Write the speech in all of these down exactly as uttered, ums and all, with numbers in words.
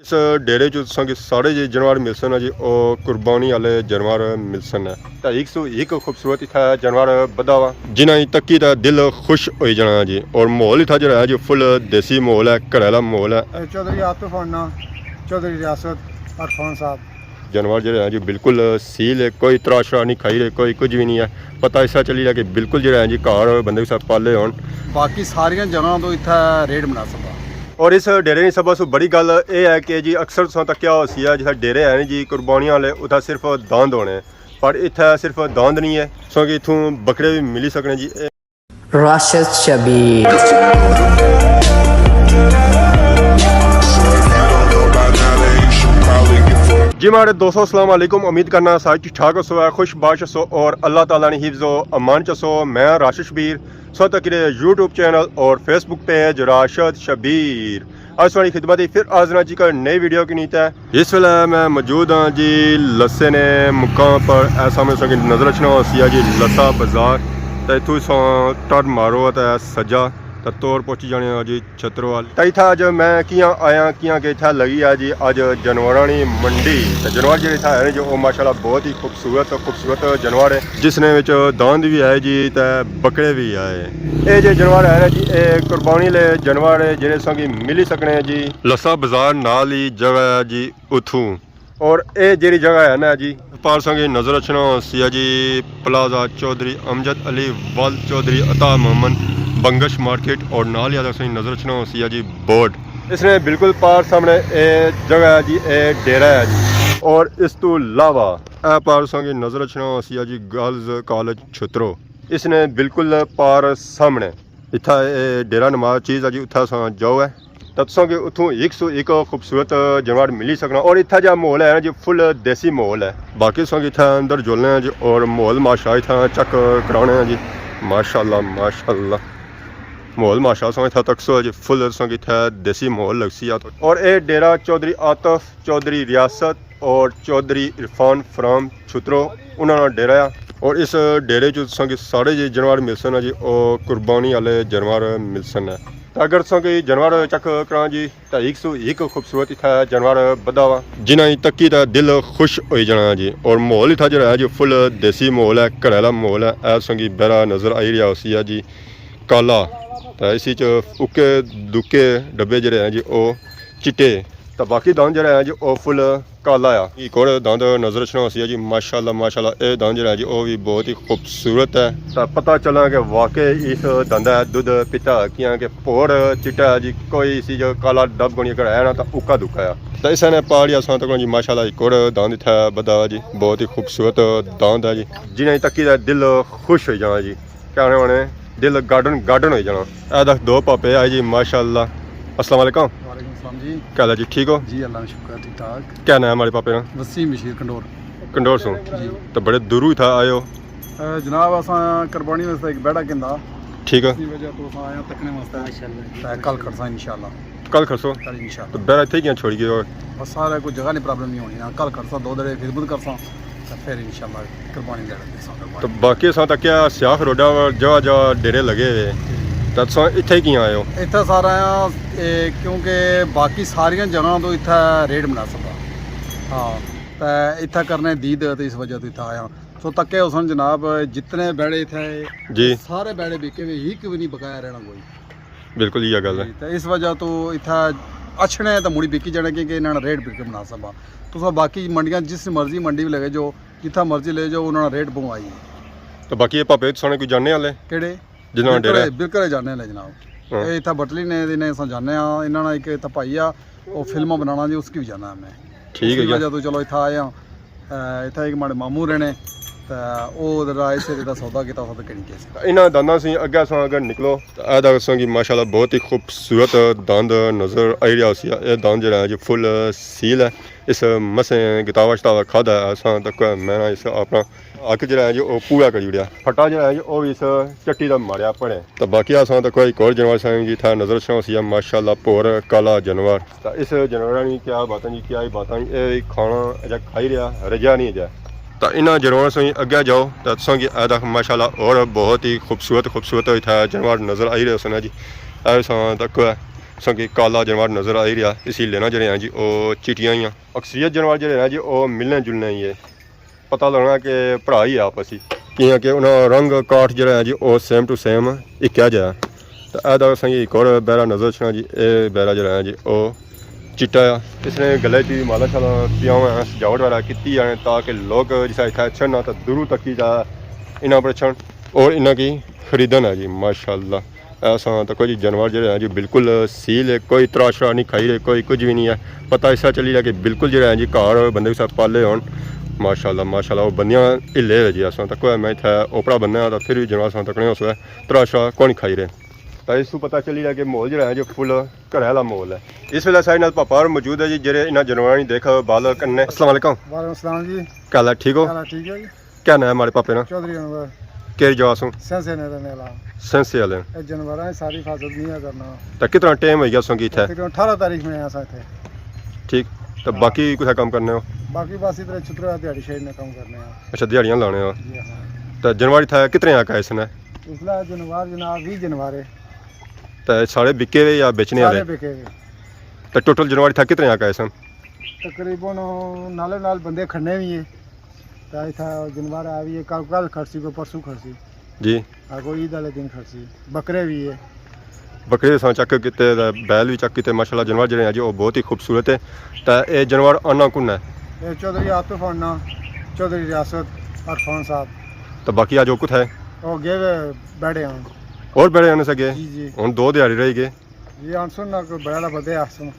اس ڈیرے چ تساں کی سارے جے جانور ملسن جی، او قربانی والے جانور ملسن۔ تے ہک سو ہک خوبصورت اتھا جانور بدھا وا، جنہاں کی تکی تے دل خوش ہوئی جانا جی۔ اور ماحول اتھا جڑا ہے جی، فل دیسی ماحول ہے، گھر والا ماحول ہے۔ اے چوہدری عاطف آنا، چوہدری ریاست عرفان صاحب۔ جانور جڑے ہیں جی، بالکل سیل ہے، کوئی ترا شرا نہیں کھائی رہے، کوئی کچھ بھی نہیں ہے۔ پتہ اس طرح چلی رہا کہ بالکل جڑے ہیں جی، گھر بندے کے ساتھ پالے ہون۔ باقی ساریاں جگہاں تو اتھا ریٹ مناسب ہے۔ اور اس ڈیرے نی سب سے بڑی گل اے ہے کہ جی، اکثر تساں تکیا ہوسی ہے، جتھے ڈیرے ہیں جی قربانیاں والے، اتھا صرف داند ہونے، پر اتھا صرف داند نہیں ہے، سو کہ اتھوں بکرے بھی ملی سکنے جی۔ راشد شبیر۔ جی ماڑے دوستو، السلام علیکم۔ امید کرنا سارے ٹھیک ٹھاک ہوسو، خوش باش ہوسو اور اللہ تعالیٰ نی حفظ و امان چ ہوسو۔ میں راشد شبیر، سو تک یوٹیوب چینل اور فیس بک پیج راشد شبیر۔ اج تساں نی خدمت اچ پھر حاضر ہاں جی، ہک نئی ویڈیو کے نیتے۔ اس ویلے میں موجود ہاں جی لسے نے مقام پر۔ اے سامنے تساں کی نظر اچھنا ہوسی ہے جی لسا بازار۔ تے اتھوں تساں ٹرن مارو تے سجا تے تور پہنچی جانے ہو جی چھترو وال۔ تے اتھا اج میں کیاں آیا، کیاں کہ اتھا لگی ہے جی اج جانوراں نی منڈی۔ تے جانور جڑے اتھا ہے جو او ماشاءاللہ بہت ہی خوبصورت، خوبصورت جانور ہے، جس نے وچ داند بھی آئے جی تے بکرے بھی آئے۔ اے جے جانور ہے نا جی، اے قربانی لے جانور ہے جڑے تساں کی ملی سکنے ہیں جی۔ لسا بازار نال ہی جگہ ہے جی اتھوں۔ اور اے جیڑی جگہ ہے نا جی، پار تساں کی نظر اچھنا ہوسی ہے جی پلازہ چوہدری امجد علی ول چوہدری عطا محمد بنگش مارکیٹ، اور نال ہی تساں کی نظر اچھنا ہوسی ہے جی بورڈ۔ اس نے بالکل پار سامنے اے جگہ ہے جی، اے ڈیرہ ہے جی۔ اور اس تو علاوہ اے پار تساں کی نظر اچھنا ہوسی ہے جی گرلز کالج چھترو۔ اس نے بالکل پار سامنے اتھا اے ڈیرہ نما چیز ہے جی، اتھا تساں جاؤ ہے۔ تے تساں کی اتھوں ہک سو ہک خوبصورت جانور ملی سکنا۔ اور اتھا جا ماحول ہے نا جی، فل دیسی ماحول ہے۔ باقی تساں کی اتھا اندر جلنے ہیں جی، اور ماحول ماشاءاللہ اتھا چیک کرانے ہیں جی۔ ماشاءاللہ، ماشاءاللہ، ماحول ماشاءاللہ تساں اتھا تکسو ہے جی، فل تساں کی اتھا دیسی ماحول لگسی ہے۔ اور اے ڈیرہ چوہدری عاطف، چوہدری ریاست اور چوہدری عرفان فرام چھترو، انہاں نا ڈیرہ آ۔ اور اس ڈیرے چ تساں کی سارے جے جانور ملسن جی، او قربانی والے جانور ملسن۔ تے اگر تساں کی جانور چیک کراں جی، تے ہک سو ہک خوبصورت اتھا جانور بدھا وا، جنہاں کی تکی تے دل خوش ہوئی جانا جی۔ اور ماحول اتھا جڑا ہے جی، فل دیسی ماحول ہے، گھر والا ماحول ہے۔ اے تساں کی بہرا نظر آئی رہیا ہوسی ہے جی کالا۔ تے اسی چ اکے دکے ڈبے جڑے ہیں جی، او چٹے۔ تے باقی داند جڑا ہے جی، او فل کالا آ۔ ایک اور داند نظر اچھنا ہوسی ہے جی، ماشاءاللہ، ماشاءاللہ، اے داند جڑا ہے جی، او بھی بہت ہی خوبصورت ہے۔ تے پتہ چلا کہ واقعی اس داند ہے دودھ پیتا، کیاں کہ پور چٹا ہے جی، کوئی اسی جو کالا ڈب کونی، اگر ہے نا تے اکا دکا آ۔ تے اس نے پار ہی اساں تک جی، ماشاءاللہ، ایک اور داند اتھا بدھا جی، بہت ہی خوبصورت داند ہے جی، جنہیں تکی تے دل خوش ہوئی جانا جی۔ کہنے ہونے دل گارڈن گارڈن ہوئی جانا۔ اے دیکھ دو پاپے آئے جی، ماشاءاللہ۔ السلام علیکم۔ وعلیکم السلام جی۔ کیا حال ہے جی، ٹھیک ہو؟ جی، اللہ کا شکر ہے، ٹھیک ٹھاک۔ کیا نام ہے ہمارے پاپے نا؟ وسیم بشیر کنڈور۔ کنڈور سو؟ جی۔ تو بڑے دوروں اتھا آئے ہو؟ اے، جناب، اساں قربانی واسطے ایک بیڑا کیندا۔ ٹھیک ہے۔ اسی وجہ تو اساں آئے ہاں تکنے واسطے۔ ماشاءاللہ۔ تے کل کھڑساں انشاءاللہ۔ کل کھڑسو؟ کل انشاءاللہ۔ تو بیڑا اتھے کیاں چھوڑی گئے ہو؟ بس سارا کوئی جگہ نہیں، پرابلم نہیں ہونی نا۔ کل کھڑساں، دو دڑے خدمت کرساں، تے پھر انشاءاللہ قربانی دینا دیساں قربانی۔ تو باقی اساں تکیا سیاخ روڈا پر جگہ جگہ ڈیرے لگے ہوئے۔ جی۔ تے تساں اتھے کیاں آئے ہو؟ اتھے سارا آیا، اے، کیونکہ باقی ساریاں جگہاں تو اتھے ریٹ مناسب ہے۔ ہاں، تے اتھے کرنے دید تے اس وجہ تو اتھے آیا۔ سو تکے حسن جناب، جتنے بیڑے اتھے، جی۔ سارے بیڑے بکے ہوئے، ہک بھی نہیں بقایا رہنا کوئی۔ بالکل ایہا گل ہے۔ جی، تے اس وجہ تو اتھا اچھنے تے مڑی بکی جانے، کیونکہ انہاں نا ریٹ بالکل مناسب آ۔ تساں باقی منڈیاں، جس مرضی منڈی وچ لگے جو، جتھا مرضی لے جو، انہاں نا ریٹ بہوں ہائی ہے۔ تے باقی اے پاپے تساں نے کوئی جاننے آلے؟ کیڑے؟ جنہاں نا ڈیرہ؟ بالکل، بالکل جاننے آلے جناب۔ ہاں۔ اے اتھا بٹلی نے، انہیں اساں جاننے آں، انہاں نا ایک اتھا بھائی آ، او فلماں بنانا جی، اس کی بھی جاننا میں۔ ٹھیک ہے اس کی جی۔ وجہ تو چلو اتھا آئے آں۔ اے، اتھا ایک ماڑے ماموں رہنے، تے او ذرا اسے دا سودا کیتا، سودا کری کے۔ انہاں دانداں سی اگے اساں اگر نکلو، تے اے دا اساں کی ماشاءاللہ بہت ہی خوبصورت داند نظر آئی رہیا ہوسی۔ اے داند جڑا ہے جو فل سیل ہے، اس مسیں گتاوا شتاوا کھادا ہے اساں تک، میں نا اس اپنا حق جڑا ہے جو او پورا کری اڑیا۔ پھٹا جڑا ہے جو او بھی اس چٹی دا ماریا پڑے۔ تے باقی اساں تک ایک اور جانور سائیں جی تھا نظر اچھنا ہوسی، ماشاءاللہ پور کالا جانور۔ تے اس جانوراں نی کیا باتاں جی، کیا ہی باتاں جی، اے کھانا اجا کھائی رہیا، رجا نہیں اجا۔ تے انہاں جانوراں سوں اگے جاؤ تے تساں کی اے تک ماشاءاللہ اور بہت ہی خوبصورت، خوبصورت اتھا جانور نظر آئی رہے سن جی۔ اے ساں تک تساں کی کالا جانور نظر آئی رہیا، اسی لینا جیہڑے ہیں جی او چٹیاں ہی ہیں۔ اکثریت جانور جیہڑے ہیں جی او ملنے جلنے ہی ہے، پتہ لگنا کہ بھرا ہی ہے آپس ہی، کیاں کہ انہاں رنگ کاٹھ جیہڑا ہے جی او سیم ٹو سیم اکیا جیا۔ تے اے دا اساں کی ایک اور بیرا نظر اچھنا جی، اے بیرا جیہڑا ہے جی او چٹا آ۔ اس نے گلے چ مالا شالا پیا ہوا ہے، سجاوٹ وغیرہ کیتی ہے تاکہ لوگ جسا اتھا اچھن نا تے دوروں تکی جا انہاں پر اچھن اور انہاں کی خریدن ہے جی۔ ماشاءاللہ، ایسا تکو جی جانور جیہڑے ہیں جی بالکل سیل ہے، کوئی ترا شرا نہیں کھائی رہے، کوئی کچھ بھی نہیں ہے۔ پتہ اس طرح چلی رہا کہ بالکل جیہڑے ہیں جی گھر بندے کسے پالے ہون۔ ماشاءاللہ، ماشاءاللہ، وہ بندیاں ہلے ہوئے جی۔ ایسا تکو میں اتھا اوپرا بندہ ہاں تے پھر بھی جانور اساں تکنے اس ویلے ترا شرا کونی کھائی رہے۔ تے اس تو پتہ چلی رہا کہ ماحول جیہڑا ہے جی فل گھر والا ماحول ہے۔ اس ویلے ساڈے نال پاپا ہور موجود ہے جی، جیہڑے انہاں جانوراں نی دیکھ بھال کرنے۔ السلام علیکم۔ وعلیکم السلام جی۔ کیا حال ہے؟ ٹھیک ہو؟ کیا حال ہے؟ ٹھیک ہے جی۔ کیا نام ہے ہمارے پاپے نا؟ چودھری انور۔ کیہڑی جگہ سوں؟ سینسے نے رہنے والا۔ سینسے والے۔ اے جانوراں نی ساری حفاظت نہیں ہے کرنا۔ تے کتنا ٹائم ہوئی گیا سوں کی اتھے؟ تقریباً اٹھارہ تاریخ میں آیا سا اتھے۔ ٹھیک۔ تے ہاں۔ باقی کتھا کام کرنے ہو؟ باقی بس ادھر چھترا دیہاڑی شیڑی نے کام کرنے ہاں۔ اچھا، دیہاڑیاں لانے ہو۔ جی ہاں۔ تے جانور اتھا کتنے آ کے آئے سن؟ اس ویلے جانور جناب ویہہ جانور ہے۔ تے سارے بکے ہوئے یا بیچنے سارے والے؟ بکے ہوئے۔ تے ٹوٹل جانور اتھا کتنے آ کے آئے سن؟ تقریباً نالے نال بندے کھڑنے بھی ہیں۔ تے اتھا جانور آ بھی ہے، کل، کل کھڑسی، کوئی پرسوں کھڑسی۔ جی۔ ہاں، کوئی عید والے دن کھڑسی۔ بکرے بھی ہے۔ بکرے اساں چیک کیتے تے بیل بھی چیک کیتے، ماشاءاللہ جانور جیہڑے ہیں جی وہ بہت ہی خوبصورت ہے۔ تے اے جانور آنا کون ہے؟ اے چودھری عاطف آنا، چودھری ریاست عرفان صاحب۔ تے باقی اج وہ کتھا ہے؟ وہ گئے ہوئے بیڑے آن۔ اور بیڑے آنے سے گئے؟ جی، جی۔ ہن دو دیہاڑی رہ گئے۔ جی، آنسن نہ کوئی بڑا بدے آسن۔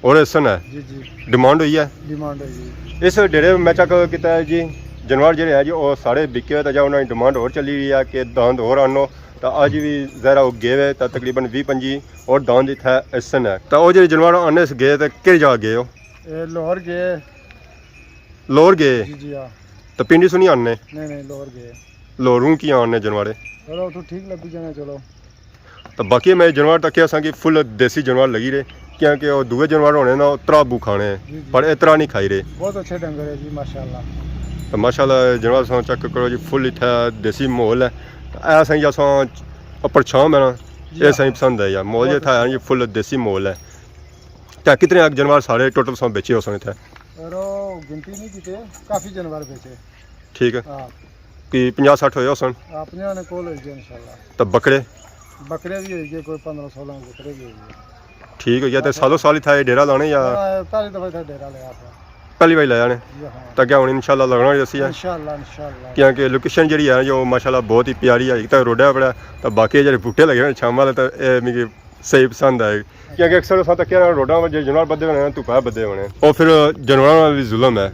اور اس نے جی، جی۔ ڈیمانڈ ہوئی ہے؟ ڈیمانڈ ہوئی ہے۔ اس ڈیرے میں چیک کیتا ہے جی، جانور جیہڑے ہیں جی، وہ سارے بکے ہوئے، تے جا انہاں دی ڈیمانڈ ہور چلی رہی ہے کہ داند ہور آنو، تے اج بھی ظاہر ہے وہ گئے ہوئے، تے تقریباً ویہہ پنجی ہور داند اتھے اس نے۔ تے وہ جیہڑے جانور آنے سے گئے، تے کہڑی جگہ گئے ہو؟ اے لاہور گئے۔ لاہور گئے؟ جی، جی، ہاں۔ تے پنڈی سوں نہیں آنے؟ نہیں، نہیں، لاہور گئے۔ لاہوروں کی آنے جانورے؟ چلو، اتھوں ٹھیک لبھی جانے، چلو۔ تے باقی میں جانور تکے اساں کی فل دیسی جانور لگی رہے، کیونکہ وہ دوئے جانور ہونے نا، وہ ترا بو کھانے ہیں، جی، جی۔ پر اے ترا نہیں کھائی رہے۔ بہت اچھے ڈنگر ہے جی، ماشاءاللہ۔ تے ماشاءاللہ جانور اساں چیک کرو جی، فل اتھا دیسی ماحول ہے۔ تے اے اساں کی اساں اپر چھاں میں نا، جی اے ہاں۔ اساں کی پسند ہے یار، ماحول بہت اتھا ہے جی، فل دیسی ماحول ہے۔ تے کتنے اک جانور سارے ٹوٹل اساں بیچے ہو سن اتھے؟ رو گنتی نہیں کیتے، کافی جانور بیچے۔ ٹھیک ہے۔ ہاں۔ کوئی پنجاہ سٹھ ہوئے ہو سن؟ ہاں، پنجاہ نے کول ہوئی گئے انشاءاللہ۔ تے بکرے؟ بکرے بھی ہوئی گئے، کوئی پندرہ سولہ بکرے بھی ہوئی گئے۔ ٹھیک ہوئی گیا۔ تے سالوں سال اتھا اے ڈیرا لانے یا؟ ہاں، پہلی دفعہ اتھا ڈیرا لیا تھا۔ پہلی واری لایا نے؟ جی ہاں۔ تے کیا ہن انشاءاللہ لگنا ہی اسی ہے؟ انشاءاللہ، انشاءاللہ۔ کیونکہ لوکیشن جیہڑی ہے جو ماشاءاللہ بہت ہی پیاری ہے، ایک تے روڈا پر ہے، تے باقی جیہڑے بوٹے لگے ہوئے شام والے، تے اے میکی صحیح پسند آئے۔ کیونکہ اکثر اساں تکیا نا روڈاں پر جے جانور بدھے ہونے، دھوپا بدھے ہونے۔ او پھر جانوراں نا وی ظلم ہے۔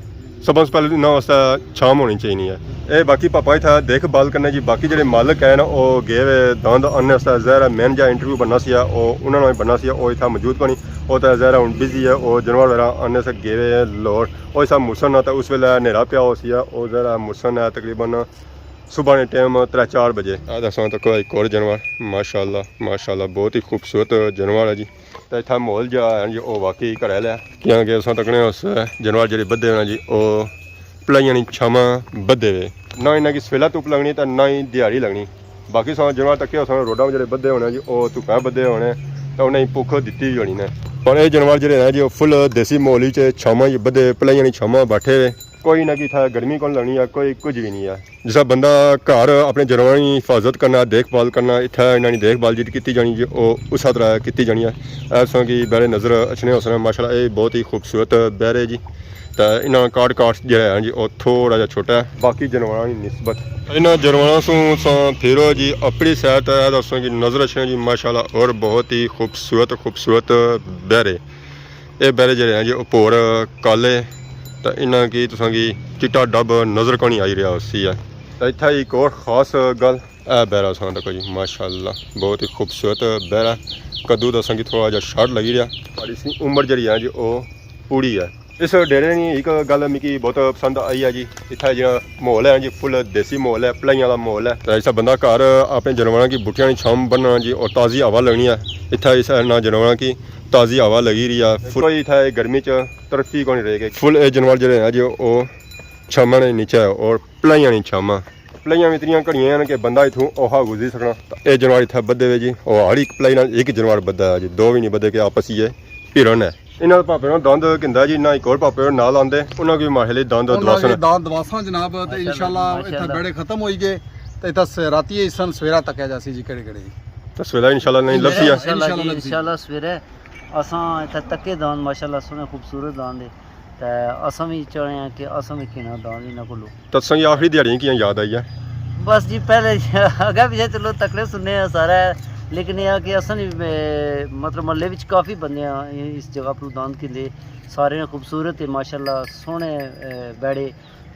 سب سے پہلے انہاں واسطے چھاں ہونی چاہیے ہے۔ اے باقی پاپا اتھا دیکھ بھال کرنے جی، باقی جیہڑے مالک ہے نا، او گئے ہوئے داند آننے واسطے، ظاہر ہے مین جا انٹرویو بننا سی، او انہاں نا بننا سی، او اتھا موجود کونی۔ او تے ظاہر ہے ہن بزی ہے، او جانور وغیرہ آننے سے گئے ہوئے لاہور۔ او اساں مڑسن نا تے اس ویلے نیرا پیا ہو سی، او ظاہر ہے مڑسن ہے تقریباً صبح نے ٹائم ترے چار بجے۔ اے دساں تکو ایک اور جانور، ماشاءاللہ، ماشاءاللہ، بہت ہی خوبصورت جانور ہے جی۔ تے اتھا ماحول جیہڑا ہے جی، او واقعی گھر والا ہے۔ کیونکہ اساں تکنے اس جانور جیہڑے بدھے ہوئے نا جی، او پلائیاں نی چھاواں بدھے ہوئے۔ نہ انہاں کی سویلا دھوپ لگنی تے نہ ہی دیہاڑی لگنی۔ باقی اساں جانور تکے اساں روڈاں جیہڑے بدھے ہونے جی، او دھوپاں بدھے ہونے، تے انہاں کی بھوک دتی وی ہونی نے۔ پر اے جانور جیہڑے ہیں جی، او فل دیسی ماحول وچ چھاواں وچ بدھے، پلائیاں نی چھاواں بیٹھے ہوئے۔ کوئی نہ کہ اتھا گرمی کون لگنی ہے، کوئی کچھ بھی نہیں ہے۔ جسا بندہ گھر اپنے جانوراں نی حفاظت کرنا، دیکھ بھال کرنا، اتھا انہاں نی دیکھ بھال جی کیتی جانی جی، او اس طرح کیتی جانی ہے۔ ایسا کہ بیرے نظر اچھنے ہوسن، ماشاءاللہ، اے بہت ہی خوبصورت بیرے جی۔ تے انہاں کاٹ کاٹ جیہڑا ہے جی، او تھوڑا جیہا چھوٹا ہے باقی جانوراں نی نسبت۔ انہاں جانوراں سوں اساں پھرو جی اپنی سائیڈ تے، اے دساں کہ نظر اچھنے جی، ماشاءاللہ، اور بہت ہی خوبصورت، خوبصورت بیرے۔ اے بیرے جیہڑے ہیں جی، او پور کالے، تے انہاں کی تساں کی چٹا ڈب نظر کونی آئی رہیا ہوسی ہے۔ تے اتھا ایک اور خاص گل، اے بیرا تساں تکو جی، ماشاءاللہ، بہت ہی خوبصورت بیرا۔ کدو تساں کی تھوڑا جیہا شارٹ لگی رہیا، پر اس نی عمر جیہڑی ہے جی، او پوری ہے۔ اس ڈیرے نی ایک گل میکی بہت پسند آئی ہے جی، اتھا جیہڑا ماحول ہے جی، فل دیسی ماحول ہے، پلائیاں والا ماحول ہے۔ تے جسا بندہ گھر اپنے جانوراں کی بوٹیاں نی چھاں بننا جی، اور تازی ہوا لگنی ہے، اتھا اس نا جانوراں کی تازی ہوا لگی رہی ہے۔ فل کوئی اتھا گرمی چ تڑفی کونی رہی گئی۔ فل اے جانور جیہڑے ہیں جی، او چھاواں نے نیچے ہے اور پلائیاں نی چھاواں۔ پلائیاں وی اتنیاں گھنیاں ہن کہ بندہ اتھوں اوہا گزری سکنا۔ تے اے جانور اتھا بدھے وے جی، او ہر ایک پلائی نال ایک جانور بدھا ہے جی، دو وی نہیں بدھے کہ آپس ہی اے پھرن ہے۔ انہاں دے پاپے نال داند گھندا جی، نہ ایک ہور پاپے نال آندے، انہاں کی ماحلے داند انہاں دواسن۔ کی داند دواساں جناب، تے ماشاءاللہ، انشاءاللہ ماشاءاللہ۔ بیڑے ختم ہوئی گئے، تے اتھا س-، راتی ایسن سویرا تکیا جاسی جی کہڑے کہڑے۔ تے سویرا انشاءاللہ نہیں لبسی ہے۔ انشاءاللہ جی، انشاءاللہ لبسی۔ انشاءاللہ سویرے اساں اتھا تکے داند ماشاءاللہ سوہنے خوبصورت داند ہے۔ تے اساں وی چاہنے آں کہ اساں وی گھناں داند انہاں کولوں۔ تے تساں کی آخری دیہاڑیاں کیاں یاد آئی ہے؟ بس جی، پہلے اگے پیچھے چلو تکڑے سننے آں سارا، لیکن یہ کہ اساں وی، اے، مطلب محلے وچ کافی بندے آں اس جگہ پر داند گھندے، سارے نے خوبصورت تے ماشاءاللہ سوہنے، اے، بیڑے۔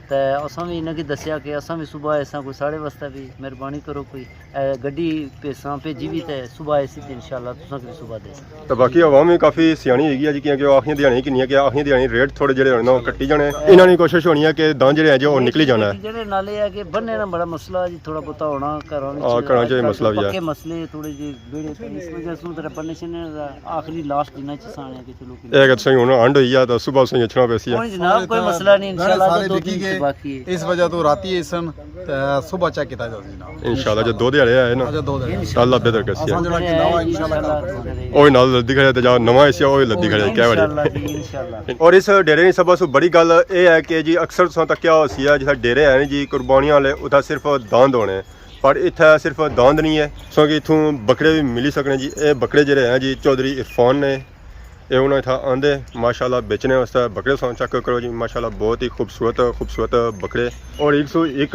تے اساں وی انہاں کی دسیا کہ اساں وی صبح ایساں کوئی ساڑے واسطے وی مہربانی کرو کوئی۔ اے، گڈی پیساں بھیجی وی تے صبح ایسی تے انشاءاللہ تساں کی وی صبح دے۔ تے باقی عوام وی کافی سیانی ہوئی گئی ہے جی، کیونکہ او آخریاں دیہاڑیاں کنیاں کہ آخریاں دیہاڑیاں ریٹ تھوڑے جیہڑے ہونے نا، او کٹی جانے۔ انہاں نی کوشش ہونی ہے کہ داند جیہڑے ہیں جی، او نکلی جانا ہے۔ جیہڑے نالے ہے کہ بننے نا بڑا مسئلہ ہے جی، تھوڑا بہتا ہونا گھراں وچ۔ ہاں، گھراں چ اے مسئلہ وی ہے۔ پکے مسئلے تھوڑے جے بیڑے تے اس وجہ سوں ذرا بننے شننے آخری لاسٹ دناں چ سانے کہ چلو کہ اے اگر تساں کی ہن ہنڈ ہوئی ہے تاں صبح تساں کی اچھنا پیسی ہے۔ ہن جناب کوئی مسئلہ نہیں، انشاءاللہ سارے دو دن بکی ہے۔ اس وجہ تو راتی ایسن تے صبح چیک کیتا جاسی جناب۔ انشاءاللہ جو دو دیہاڑے آئے نا، اچھا، دو دیہاڑے۔ اللہ بہتر کرسی۔ اساں جڑا کہ نواں انشاءاللہ کر دیں۔ اوہی نال لدی کھڑے تے جا نواں ایسیا اوہی لدی کھڑے، کیا وجہ؟ انشاءاللہ جی، انشاءاللہ۔ اور اس ڈیرے نی سب سے بڑی گل اے ہے کہ جی اکثر تساں تکیا ہوسی ہے جتھا ڈیرے ہیں جی قربانیاں والے، اتھا صرف داند ہونے، پر اتھا صرف داند نہیں ہے، سو کہ اتھوں بکرے بھی ملی سکنے جی۔ اے بکرے جڑے ہیں جی چوہدری عرفان نے، اے انہاں اتھا آندے ماشاءاللہ بیچنے واسطے۔ بکرے ساں چیک کرو جی، ماشاءاللہ بہت ہی خوبصورت خوبصورت بکرے، اور ایک سو ایک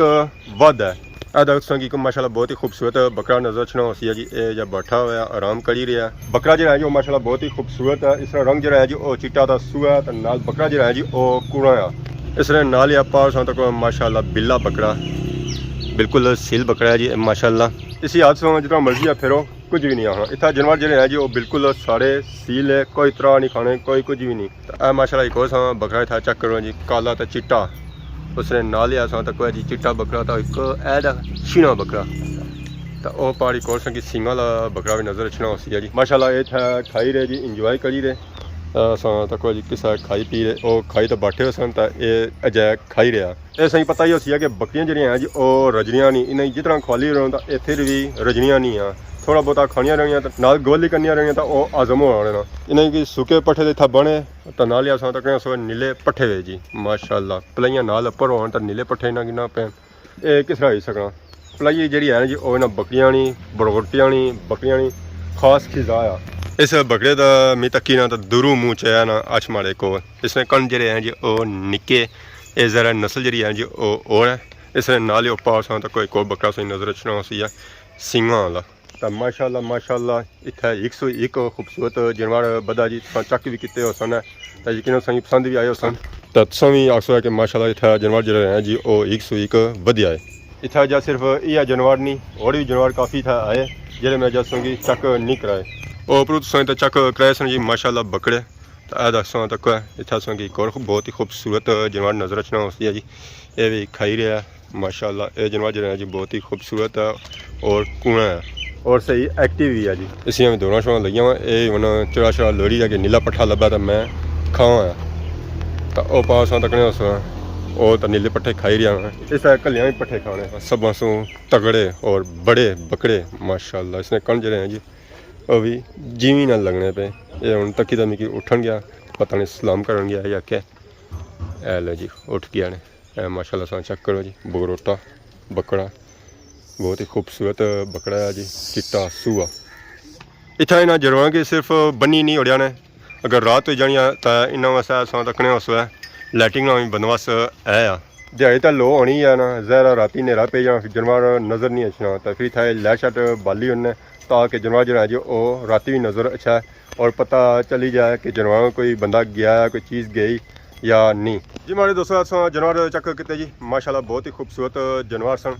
ودھ ہے۔ اے تساں کی ماشاءاللہ بہت ہی خوبصورت بکرا نظر اچھنا ہوسی ہے جی۔ اے جا بیٹھا ہویا آرام کری رہیا۔ بکرا جڑا ہے جی او ماشاءاللہ بہت ہی خوبصورت ہے۔ اس طرح رنگ جڑا ہے جی او چٹا تے سوہا ہے، تے نال بکرا جڑا ہے جی او کورا ہے۔ اس طرح نال ہی اپا ساں تک ماشاءاللہ بلا بکرا بالکل سیل بکرا ہے جی ماشاءاللہ۔ اسی ہاتھ سے جتنا مرضی ہے پھرو، کچھ بھی نہیں آخنا۔ اتھا جانور جڑے ہیں جی، وہ بالکل سارے سیل ہے، کوئی ترا نہیں کھانے، کوئی کچھ بھی نہیں۔ تے اے ماشاءاللہ ایک اور ساں بکرا اتھا چیک کرو جی، کالا تے چٹا۔ اس نے نال ہی اساں تک کوئی جی چٹا بکرا تے ایک اے دا شینا بکرا۔ تے او پار ایک اور ساں کی سینگاں والا بکرا بھی نظر اچھنا ہوسی ہے جی۔ ماشاءاللہ اے اتھا کھائی رہے جی، انجوائے کری رہے۔ تے اساں تک کوئی جی کسا کھائی پی رہے، او کھائی تے بیٹھے ہوسن تے اے اجے کھائی رہیا۔ اے سائیں پتہ ہی ہوسی ہے کہ بکریاں جڑیاں ہیں جی، او رجنیاں نہیں۔ انہیں جتنا کھوالی رہو تاں اے پھر بھی رجنیاں نہیں ہیں۔ تھوڑا بہتا کھانیاں رہنیاں تاں نال گولی کرنیاں رہنیاں تاں او ہضم ہونا رہنا۔ انہیں کی سوکے پٹھے دے اتھا بنے تاں نال ہی اساں تکنے سو نیلے پٹھے وے جی، ماشاءاللہ۔ پلائیاں نال اپر ہون تاں نیلے پٹھے انہاں کی نہ پین۔ اے کس طرح ہوئی سکنا؟ پلائی جڑی ہے نا جی، او انہاں بکریاں نی، بروٹیاں نی، بکریاں نی خاص خزا آ۔ اس بکرے دا میں تکی نا تاں دوروں منہ چایا نا اچھ ماڑے کول۔ اس نے کن جڑے ہیں جی، او نکے، اے ذرا نسل جڑی ہے جی، او اور ہے۔ اس نے نال ہی اوپا اساں تاں کوئی کو بکرا سوئی نظر اچھنا ہوسی ہے، سینگاں والا۔ تاں ماشاءاللہ، ماشاءاللہ، اتھے ایک سو ایک خوبصورت جانور بدھا جی، تساں چیک بھی کیتے ہوسن، تاں یقیناً تساں کی پسند بھی آئے ہوسن۔ تاں تساں بھی آکھسو کہ ماشاءاللہ اتھے جانور جڑے ہیں جی، او ایک سو ایک ودھیا ہے۔ اتھے جا صرف ایہا جانور نہیں، اور بھی جانور کافی اتھے آئے، جڑے میں جا تساں کی چیک نہیں کرائے۔ او اوپروں تساں تے چیک کرائے سن جی، ماشاءاللہ بکرے۔ تاں اے دساں تک اتھا اساں کی ایک اور بہت ہی خوبصورت جانور نظر اچھنا ہوسی ہے جی۔ اے بھی کھائی رہیا ہے، ماشاءاللہ۔ اے جانور جڑا ہے جی بہت ہی خوبصورت ہے اور کونا ہے اور صحیح ایکٹیو بھی ہے جی۔ اس میں دوڑاں شوڑاں لگیاں ہوئے، اے ہن چرا شرا لوڑی جا کہ نیلا پٹھا لبھا تاں میں کھاواں۔ تاں او پاس تکنے اس او تاں نیلے پٹھے کھائی رہیا ہے۔ اس طرح کلیاں بھی پٹھے کھانے۔ سبھاں سوں تگڑے اور بڑے بکرے، ماشاءاللہ۔ اس نے کن جڑے ہیں جی، او بھی جیویں نال لگنے پے۔ اے ہن تکی تاں مکی اٹھن گیا، پتہ نہیں سلام کرن گیا یا کیا۔ اے لو جی، اٹھ گیا نے۔ اے ماشاءاللہ ساں چیک کرو جی، بگروٹا بکرا، بہت ہی خوبصورت بکرا ہے جی، چٹا سوہا۔ اتھا انہاں جانوراں کی صرف بنی نہیں اوڑیا نے، اگر رات ہوئی جانی ہے تاں انہاں واسطے اساں تکنے اس ویلے لائٹنگ نا بھی بندوبست ہے آ۔ دیہاڑی تاں لو ہونی ہے نا، ظاہر ہے راتی نیرا پئی جانا، پھر جانور نظر نہیں اچھنا، تاں پھر اتھا لائٹ شائٹ بالی ہونے تاکہ جانور جڑا ہے جی او راتی بھی نظر اچھا ہے اور پتہ چلی جائے کہ جانوراں کوئی بندہ گیا ہے، کوئی چیز گئی یا نہیں۔ جی ماڑے دوستو، اساں جانور چیک کیتے جی، ماشاءاللہ بہت ہی خوبصورت جانور سن۔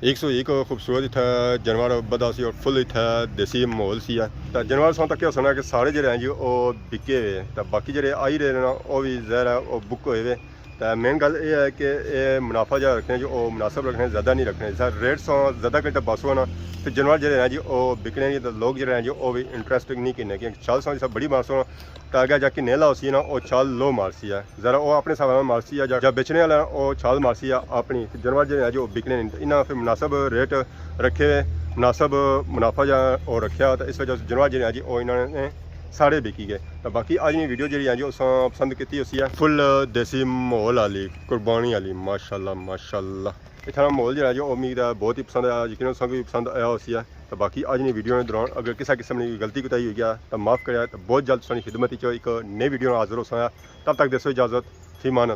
ایک سو ایک خوبصورت اتھے جانور بدھا سی اور فل اتھے دیسی ماحول سی ہے۔ تے جانور ساں تکیا سنا کہ سارے جڑے ہیں جی او بکے ہوئے، تے باقی جڑے آئی رہے نا او بھی ظاہر ہے او بک ہوئے ہوئے۔ تے مین گل اے ہے کہ اے منافع جیہڑا رکھنے جو او مناسب رکھنے، زیادہ نہیں رکھنے۔ جس طرح ریٹ سوں زیادہ کٹے پاسو نا، تے جانور جیہڑے ہیں جی او بکنے نہیں، تے لوگ جیہڑے ہیں جی او وی انٹرسٹ نہیں کنے، کیونکہ چھال سوں جس طرح بڑی مارسو نا، تے اگے جا کے نیلا ہوسی نا، او چھال لو مارسی ہے۔ ذرا او اپنے حساب نال مارسی ہے، جا، جا بیچنے والا او چھال مارسی ہے اپنی، تے جانور جیہڑے ہیں جی او بکنے نہیں۔ تے انہاں پھر مناسب ریٹ رکھے، مناسب منافع جا او رکھیا، تے اس وجہ سے جانور جیہڑے ہیں جی او انہاں نے سارے بکی گئے۔ تے باقی اج نی ویڈیو جیہڑی ہے جی اساں پسند کیتی ہوسی ہے۔ فل دیسی ماحول آلی، قربانی آلی، ماشاءاللہ، ماشاءاللہ۔ اتھاں نا ماحول جیہڑا جی او میکی تے بہت ہی پسند آیا، یقیناً تساں کی وی پسند آیا ہوسی ہے۔ تے باقی اج نی ویڈیو نے دوران اگر کسا قسم نی غلطی کوتاہی ہوئی گیا تے معاف کریا، تے بہت جلد تساں نی خدمت وچ ایک نئی ویڈیو نال حاضر ہوساں۔ تب تک دیسو اجازت، فی امان اللہ۔